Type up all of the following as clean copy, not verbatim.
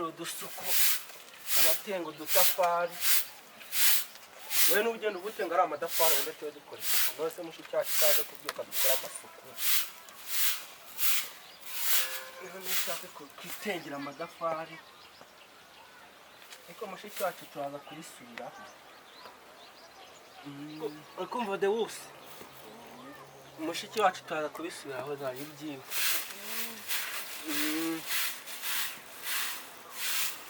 Twikorere udusuku, tunatenga udutafari. Wowe n'ugenda ubutenga ari amatafari, ubundi tube dukora isuku. None se mushiki wacu kaje kubyuka dukora amasuku? Rero ntushake kwitengera amatafari, ariko mushiki wacu turaza kubisubiraho. Uri kumva de wose, mushiki wacu turaza kubisubiraho za ibyiwe.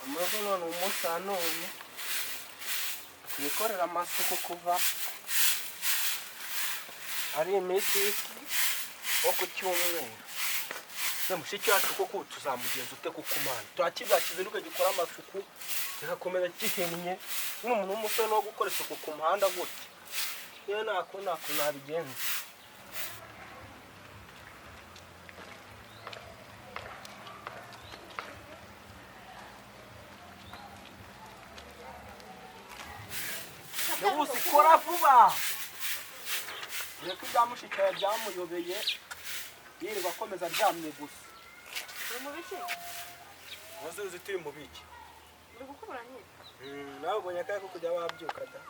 Amaze none umunsi wa none twikorera amasuku kuva ari iminsi wo ku cyumweru. Se mushiki wacu koko tuzamugenza ute? Kuko Mana turakibyakize gikora amasuku kigakomeza gihennye n'umuntu w'umusore no gukora isuku ku muhanda gutya, yewe ntako nabigenza. Ubu kora vuba, ureke ibya mushiki wawe byamuyobeye, yirirwa akomeza aryamye gusa. Uri mu biki? Uzi uzi turi mu biki? Uri gukubura nyine. Nawe ubonye akanya ko kujya wabyuka da.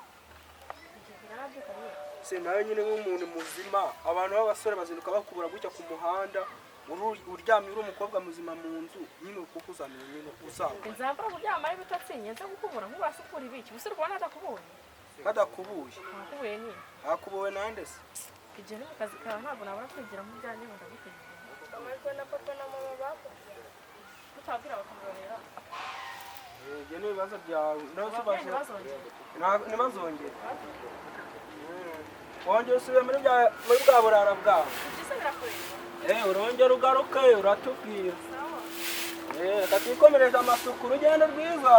Narabyuka nyine. Se nawe nyine nk'umuntu muzima, abantu b'abasore bazinduka bakubura gutya ku muhanda, uryamye uri umukobwa muzima mu nzu nyine, kuko uzamenya nyine uzaba Nzambara kuryama ari bitotsi ngenze gukubura nk'urasukura ibiki? Gusa uri kubona adakubonye. Badakubuye. Ntakubuye nyine. Hakubuwe nande se? Igihe ni mu kazi kawe, ntabwo nabura kwigira mu byanjye ngo ndagutegereje. Amahirwe na papa na mama bakubwiye. Utabwira bakamurorera. Ibyo ni ibibazo byawe nawe se. Ababyeyi Ubashe ntibazongere. Ntibazongere. Wongera usubire muri bwa burara bwawe. Ibyiza birakureba. Urongera ugaruke uratubwira. Sawa. Reka twikomereze amasuku, urugendo rwiza.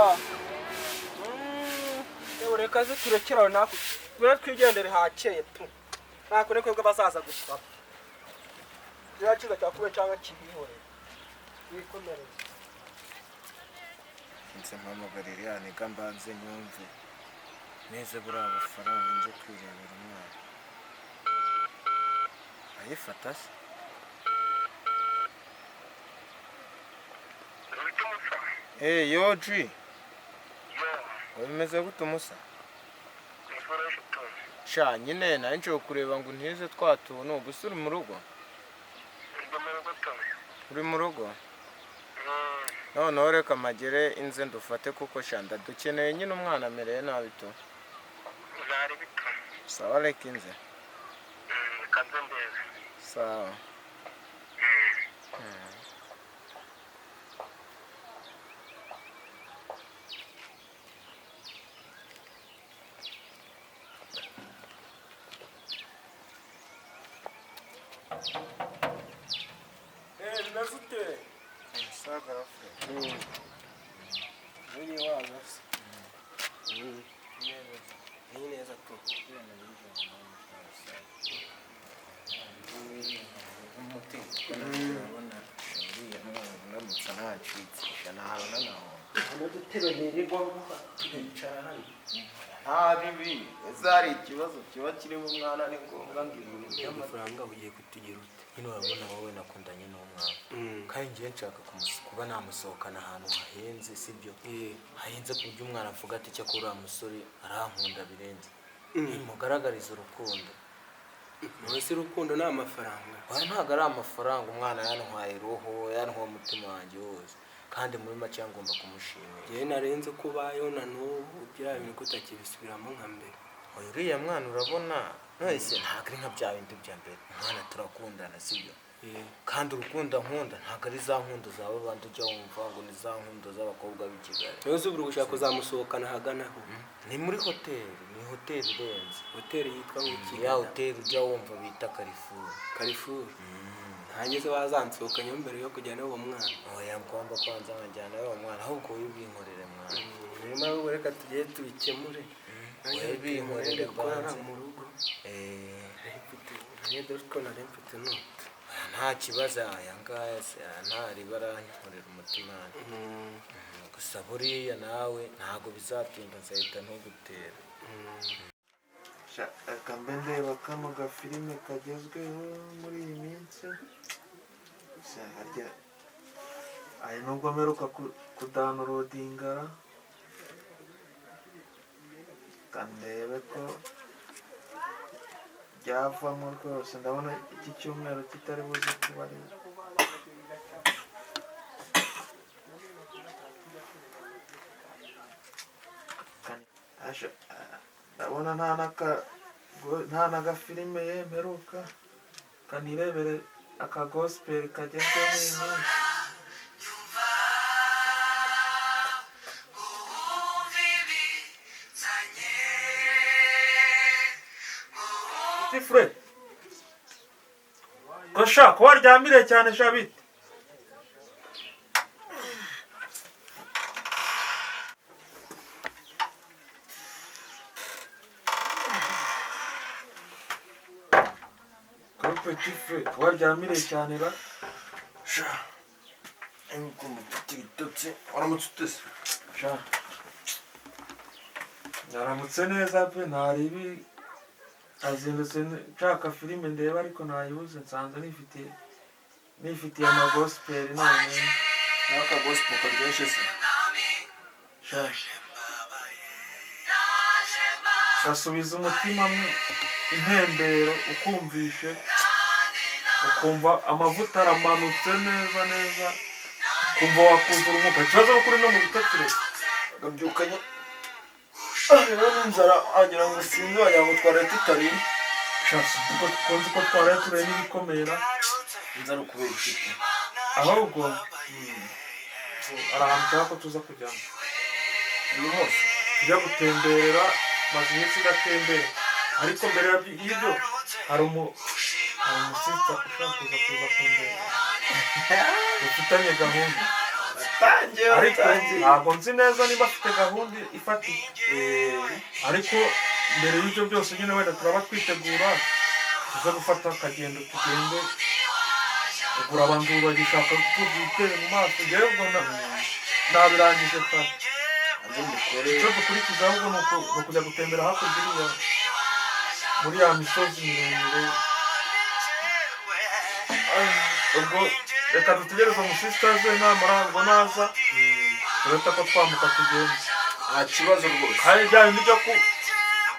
Reka ziturekere aho natwe tube twigendere, hakeye tu nta kure kwebwe bazaza gusaba kiriya cyiza cyakuwe cyangwa kibihorere, wikomereze. Nze mpamagarire ya nigga, mbanze nyumve neze buriya bufaranga nje kwirebera umwana ayifata se. Hey, yo G. Ngo bimeze gute umusa? Sha nyine nari nje kureba ngo untize twa tuntu gusa. Uri mu rugo? Uri mu rugo? Noneho reka magere inze ndufate kuko sha ndadukeneye nyine, umwana amereye nabi tu. Zari bito. Sawa, reka inze. Reka nze ndebe. Sawa. Bimeze ute? Sawa garafure. Buriya waza se? Ni neza tu. Umuti urabona uriya mwana ndamutse ntacitse ntabona nahomba. Hano dutebe ntirirwaho turicara hano. Nta bibi, ese hari ikibazo kiba kirimo umwana? Ni ngombwa ngo ibintu By'amafaranga ugiye kutugira ute? Nyine urabona wowe nakundanye n'umwana, kandi ngiye nshaka kuba namusohokana ahantu hahenze, sibyo? Hahenze ku buryo umwana avuga ati: "Cyakora uriya musore arankunda birenze." Nimugaragariza urukundo. Wowe se urukundo ni amafaranga? Oya, ntabwo ari amafaranga. Umwana yantwaye roho, yantwaye umutima wanjye wose, kandi muri make ngomba kumushimira. Njyewe narenze ko ubayeho na n'ubu biriya bintu ko utakibisubiramo nka mbere. Oya, uriya mwana urabona none se ntabwo ari nka bya bindi bya mbere. Umwana turakundana, sibyo? Kandi urukundo nkunda ntabwo ari za nkundo zawe abandi ujya wumva ngo ni za nkundo z'abakobwa b'i Kigali. Niyo se ubu gushaka kuzamusohokana ahagana ho? Ni muri hoteli, ni hoteli irenze. Hoteli yitwa ngo iki? Ya hoteli ujya wumva bita Carrefour. Carrefour. Ntange se wazansohokanye mbere yo kujyana n'uwo mwana? Oya, ngomba kwanza nkajyana uwo mwana. Ahubwo wowe ubinkorere mwana. Niyo mpamvu reka tugere tubikemure. Wowe binkorere gukora kwanza. mu rugo. Eh, Nari mfite, dore ko nari mfite note. Oya, nta kibazo, aya ngaya se aya ntariba arankorera umutima. Gusa buriya nawe ntabwo bizatinda, nzahita ntugutera. Sha, reka mbe ndeba kano gafilime kagezweho muri iyi minsi. Sha, harya Ari nubwo mperuka kudownloadinga, reka ndebe ko byavamo rwose. Ndabona iki cyumweru kitari buze kuba ari ndabona nta n'agafilime ye mperuka. Kanirebere aka gospel kagezweho muri iyi minsi. Tifure ko sha ko waryamire cyane sha, bite? Ko petit frère ko waryamire cyane ra? Sha, nkumva mfite ibitotsi. Waramutse uteze? Sha, naramutse neza pe. Ntaribi, azindutse nshaka filime ndeba ariko ntayibuze, nsanze nifitiye amagospel none. Nawe aka gospel karyoshye se? Sha, gasubiza umutima mu impembero, ukumvishe ukumva amavuta aramanutse neza neza, ukumva wakuzura umwuka. Ikibazo ni ukuri no mu bitotsi. Gabyukanye rero n'inzara, wagira ngo sinzi, wagira ngo twaraye tutariye. Sha, sinzi ko nzi ko twaraye turiye n'ibikomera. Inzara ukubera iki? Ahubwo hari ahantu nshaka ko tuza kujyana. Uyu munsi? Tujya gutemberera, maze iminsi idatembera. Ariko mbere y'ibyo hari umusista ushaka kuza kundeba, dufitanye gahunda. Tangiye. Ariko ntabwo nzi neza niba afite gahunda ifatika. Ariko mbere y'ibyo byose nyine wenda turaba twitegura, tuze gufata akagendo tugende. Ugura abantu bagishaka tuzitere mu maso. Njyewe ubwo nabirangije ta. Hanze mbikore. Icyo dukurikiza ahubwo ni ukujya gutembera hakurya iriya muri ya misozi miremire. Ubwo reka dutegereze umusisita ze, namara ngo naza turahita ko twambuka tugenda. Nta kibazo rwose. Kandi bya bindi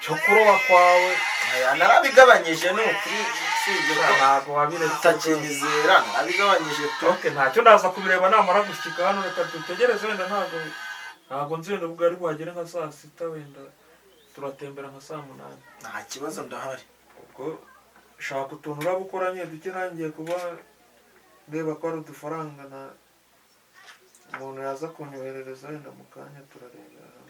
byo kuroba kwawe? Aya, narabigabanyije ni ukuri, usibye ko Ntabwo wabiretse. utakinyizera, narabigabanyije pe. Okay, ntacyo, ndaza kubireba namara gushyika hano. Reka dutegereze, wenda ntabwo nzi, wenda ubwo ari buhagere nka saa 6, wenda turatembera nka saa 8. Nta kibazo, ndahari. Ubwo shaka utuntu uraba ukora nyine duke, nangiye kuba ndeba ko ari udufaranga na umuntu yaza kunyoherereza wenda mu kanya, turarebera hamwe.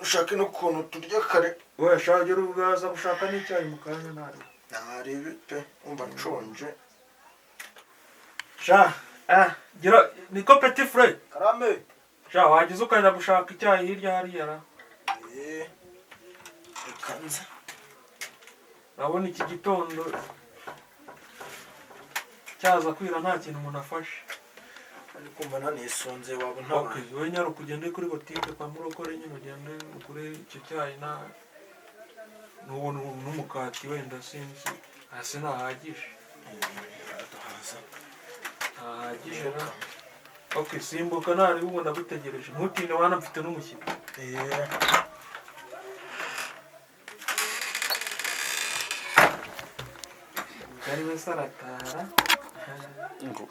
Ushake n'ukuntu turya kare. We shaka ugere ubwo yaza gushaka n'icyayi mu kanya, ntari. Ntarebe pe, umva nshonje. Sha, gira niko petit frère. Karame. Sha, wagize ukajya gushaka icyayi hirya hariya ra? Reka nze. Urabona iki gitondo cyaza kwira nta kintu umuntu afashe. Ari kumva nanisonze, waba untabaye. Okay, wowe nyaruka ugende kuri botike kwa Murokore nyine, ugende ugure icyo cyayi na n'ubu n'umukati, wenda sinzi hasi ntahagije. Araduhaza. Ntahagije na. Okay, simbuka ntari ubu, ndagutegereje, ntutinde wana, mfite n'umushyitsi. Ari wese aratara. Ngo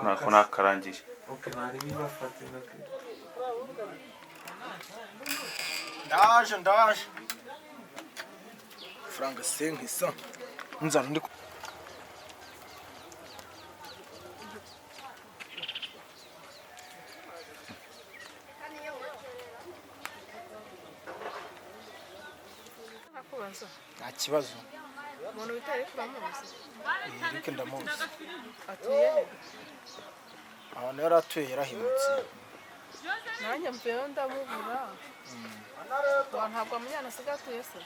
ntako nakarangiye. Okay, ntari bibafate. Ndaje, ndaje. Faranga senkisa nzara ndi. Ntakubaza. Nta kibazo. Umuntu wita Eric uramuzi? Eric ndamuzi. Atuye he? Ahantu yari atuye yarahimutse. Nanjye mvuyeyo ndamubura. Wa, ntabwo wamenya asigaye atuye se?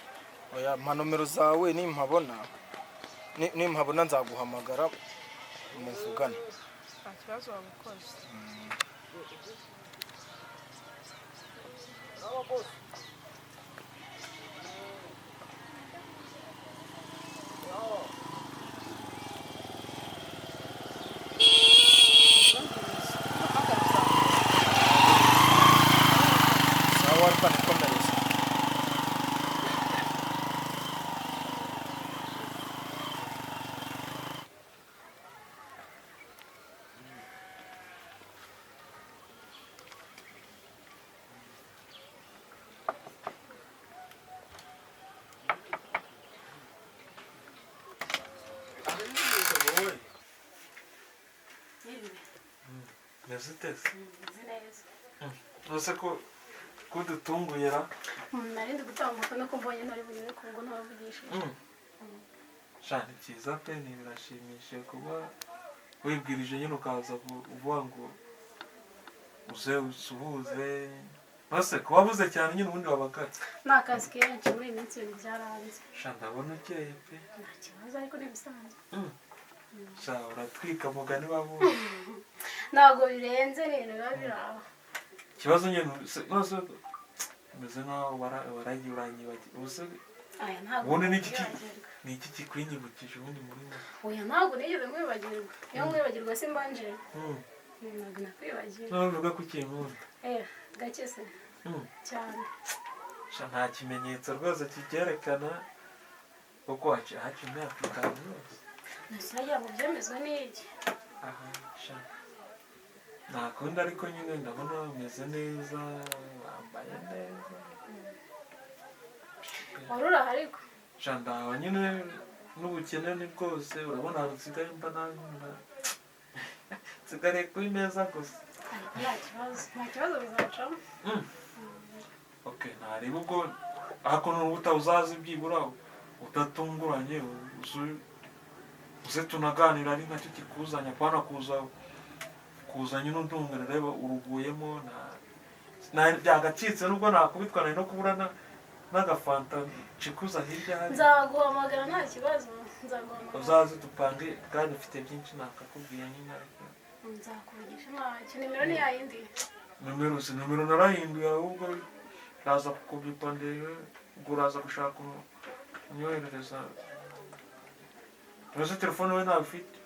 Oya, mpa nomero zawe, nimpabona nimpabona nzaguhamagara muvugane. Nta kibazo, wabukoze. Reka nikomereze. Meze ute se? Ese ko kudutunguye ra? Nari ndi gutambuka nuko mbonye ntari bunyure ku ngo ntabavugishije. Sha, ni byiza pe, ni birashimishije kuba wibwirije nyine ukaza uvuga ngo uze usuhuze. Ese kuba wabuze cyane nyine ubundi wabaga? Ni akazi kenshi muri iyi minsi, ibintu byaranze. Sha, ndabona ukeye pe. Nta kibazo, ariko ni ibisanzwe. Sha, uratwika mugani wabuze. Ntabwo birenze, ni ibintu biba biri aho. Ikibazo nyine nose umeze nkaho waragiye uranyibagiwe ubuse. Aya, ntabwo Ubundi ni iki nkwibagirwa. Ni iki kikwinyibukije ubundi muri wowe? Oya, ntabwo nigeze nkwibagirwa. Iyo nkwibagirwa simbanje. Ntabwo nakwibagirwa. Nawe uvuga ko ukinkunda? Eh, gake se. Cyane. Sha, nta kimenyetso rwose kibyerekana kuko haca imyaka 5 yose. Ntusagira ngo byemezwe n'iki? Aha, sha, nta kundi, ariko nyine ndabona umeze neza, wambaye neza. Wari uraho ariko. Sha, ndaho nyine n'ubukene ni bwose, urabona ahantu nsigaye mba nabi, nsigariye kuri meza gusa. Ariko nta kibazo, nta kibazo, bizacamo. Okay, ntareba ubwo ariko n'ubu uzaza byibura udatunguranye, uze tunaganira, ari nacyo kikuzanya, apana kuza nyine undungura, reba uruguyemo byagacitse nubwo nakubitwa nari no kubura n'agafanta nshikuza hirya hariya. Nzaguhamagara, nta kibazo, nzaguhamagara. Uzaze dupange kandi ufite byinshi nakakubwiye nyine, ariko Nzakuvugisha, ntacyo. Nimero ni yayindi? Nimero si nimero, narahinduye, ahubwo ndaza kukubipa ndebe, ubwo uraza gushaka unyoherereza. Ese telefone we ntawe ufite?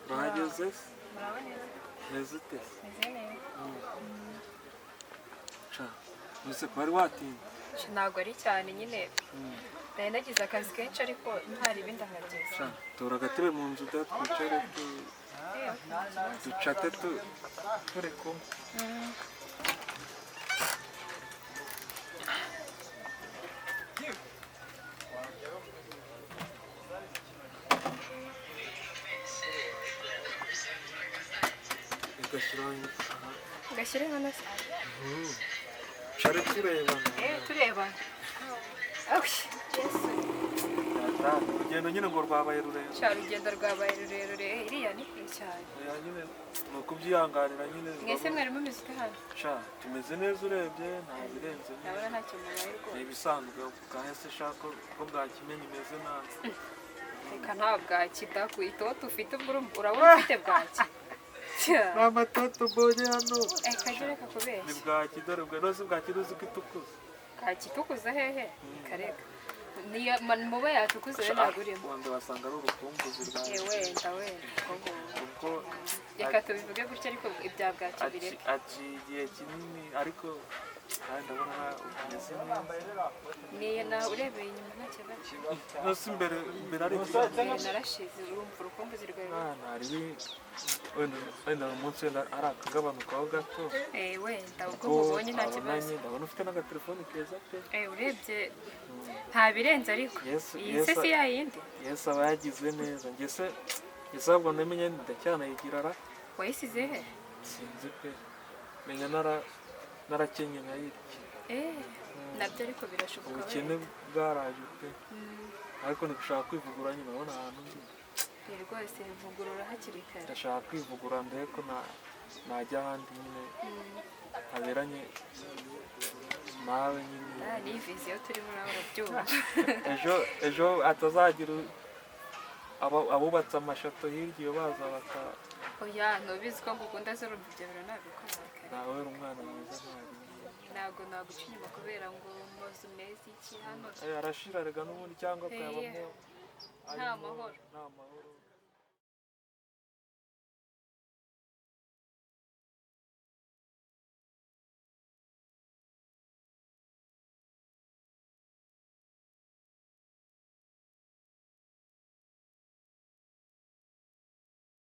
Urahageze se? Meze ute se? Meze neza. Ca, ese ko wari watinze? Ntabwo ari cyane nyine, nari nagize akazi kenshi, ariko ntari ibindi ahageze. Sha, tora agatebe mu nzu da, twicare ducate turi kumwe. Ugashyiraho aha. Gashyire hano se? Care turebana. Eh, turebana. Awi, Yesu. Urugendo nyine ngo rwabaye rurerure. Sha, urugendo rwabaye rurerure, iriya ni kure cyane. Oya, nyine ni ukubyihanganira nyine. Mwese mwari mumeze ute hano? Sha, tumeze neza urebye, nta birenze nyine. Ndabona ntacyo mubaye Ni rwose. ibisanzwe bwahese shaka ko bwakimenya imeze nabi. Reka, nta bwaki da, ku itoto ufite ubwo urabona ufite bwaki. Ni amatoto mbonye hano. Reka jya reka Ni kubeshya. bwaki, dore bwa nose bwaki uzi ko itukuza. Bwaki itukuza hehe? Reka reka. Niyo muba yatukuze we ntabwo urimo. Wenda wasanga ari urukumbuzi rwawe. Eh, wenda wenda ubwo ngubwo. Kuko Reka tubivuge gutya, ariko ibya bwaki bireke. Aciye igihe kinini, ariko kandi ndabona umeze neza. Niyo nawe urebeye inyuma nta kibazo. Nose imbere imbere ari Eh, narashize, urumva urukumbuzi rwawe. Ntari wenda umunsi wenda ari akagabanukaho gato. Eh, wenda ubwo Kuko mubonye nta kibazo. twabonanye, ndabona ufite n'agatelefone keza pe. Eh, urebye nta birenze ariko. Yesu Iyi se si ya yindi? Yesu aba yagize neza. Njye se Yesu ahubwo namenye ndacyanayigira ra. Wayisize he? Sinzi pe, menya narakenye nkayirya. Eh, nabyo ariko birashoboka Ubukene wenda. bwaraje pe, ariko ni gushaka kwivugura nyine, urabona ahantu ndi. Ni rwose vugurura hakiri kare. Ndashaka kwivugura ndebe ko najya ahandi nyine haberanye nawe nyine. Ah, ni vision turimo, nawe urabyumva. Ejo ejo hatazagira abubatse amashato hirya iyo baza baka Oya, ntubizi ko ngukunda se, urumva ibyo bintu nabikora kare. Nawe uri umwana mwiza ntabwo. Ntabwo naguca inyuma kubera ngo amazu meza iki hano. Arashira rega n'ubundi cyangwa akayabamo Nta mahoro. Nta mahoro.